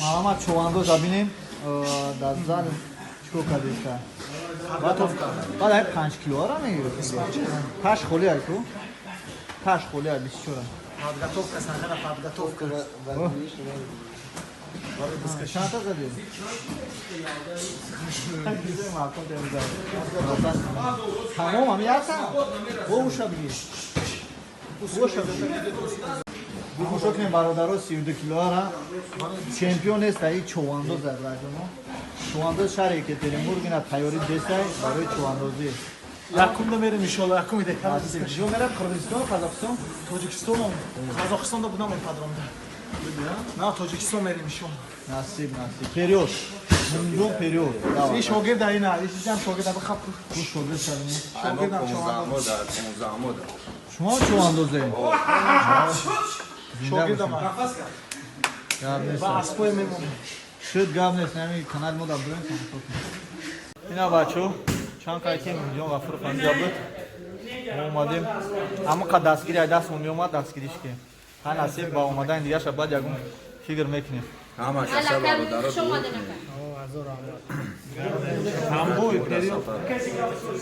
Маҳаммад чувандоза бинем, дар зал чикор кардеста. Баъд ай 5 килоара мегирифт. Таш холи ай ку? Таш холи ай 24. Подготовка, сахара подготовка. Чанда задӣ? Тамом, ами якта? Боуша бигир. Боуша бигир. Гӯшо кунем, бародаро, 32 килоара. Чемпион нест, аи чувандоз ай, браҷоно. Чувандоз шаҳри Екатеринбург ина тайёрӣ десай барои чувандозӣ. Якумда мерем, иншоалло, якуми декабр. Ҷо мерам Қирғизистон, Қазоқистон? Тоҷикистон, Қазоқистонда будам ипподромда. На, Тоҷикистон мерем, иншоалло. Насиб, насиб. Вперёд. Мундон вперёд. И шогирд ина, ишам шогирд аба хап. Ку шогирд шавини. Шогирдам чувандоз. Шумо чувандозе? Шогирдам. Гап нест. Ба аспои мемонем. Шуд, гап нест, ҳамин канали мо дар бурем, тамошо кунед. Ина бачо, чанд қайти Муҳиддин Ғафуров ҳамҷа буд. Мо омадем. Ҳамон қад дастгири ай дастмон меомад, дастгириш ки. Ҳа, насиб, ба омадани дигаша баъд ягон фикр мекунем. Ҳама каса бародаро. Самбой период.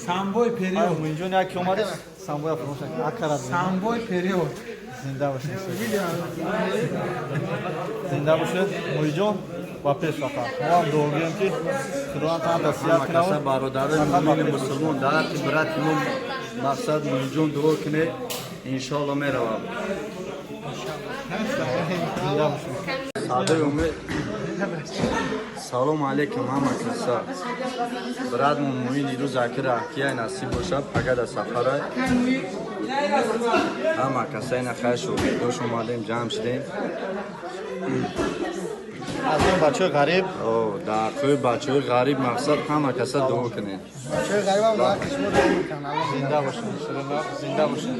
Самбой период. Муҳиддин яке омадем, самбоя фаромӯш накунед. Акара. Самбой период. Зинда бошед. Зинда бошед. Муҳиддин ба пеш фақат. Мо ҳам дуогӯем, ки Худованд тан тасият Ҳама каса кунад. Бародарои муъмини мусулмон, дар ҳаққи брати мо, мақсад Муинҷон, дуо кунед, иншоалло меравам. Зинда бошед. Садои умед. Салому алейкум, ҳама каса. Братмон Муин ирӯз аки раҳкияй, насиб бошад, пага дар сафарай. Ҳама каса ина хайр, шогирдош омадем, ҷамъ шудем. Аз он бачаҳои ғариб. О, дар ҳаққи бачаҳои ғариб, мақсад, ҳама каса дуо кунед. Зинда бошед. Зинда бошед.